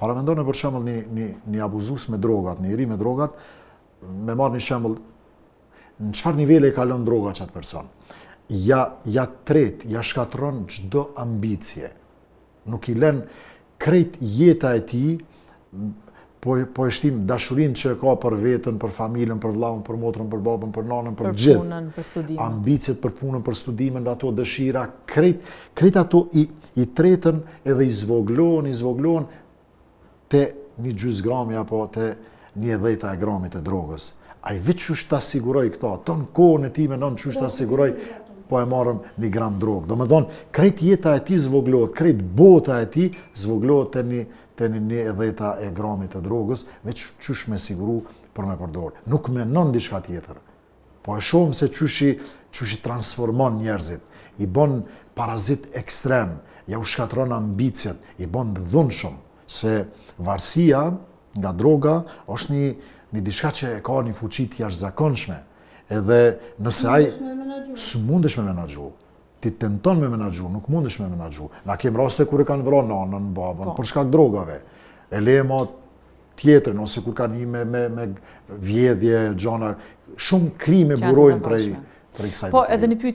Paramendone për shembull një abuzues me drogat, një i ri me drogat, me marrë një shembull, në çfarë nivele e kalon droga qatë person. Ja tret, ja shkatërron çdo ambicie. Nuk i len krejt jeta e tij, po e shtim dashurinë që e ka për veten, për familjen, për vllaun, për motrën, për babën, për nanën, për gjithë. Për punën, për studimin. Ambiciet për punën, për studimin, ato dëshira, krejt ato i tretën edhe i zvoglohen, i zvoglohen te një gjysë grami apo te një e dhejta e gramit e drogës. Ai veç qysh ta siguroj këto, ton kohën e tij menon qysh ta siguroj, po e marrëm një gram drogë. Do me thonë, krejt jeta e tij zvoglohet, krejt bota e tij zvoglohet te një e dhejta e gramit të drogës, veç qysh me siguru për me përdor. Nuk menon diçka tjetër. Po e shohim se qysh i transformon njerëzit, i bon parazit ekstrem, ja u shkatërron ambiciet, i bon të dhunshëm, se varësia nga droga është një diçka që e ka një fuqi të jashtëzakonshme. Edhe nëse ai s'mundesh me menaxhu. Ti tenton me menaxhu, nuk mundesh me menaxhu. Na kem raste kur e kanë vrarë nanën, babën, për shkak drogave. E le ma tjetrin, ose kur kanë hi me vjedhje, gjana, shumë krime burojnë prej kësaj. Po, edhe një pyetje.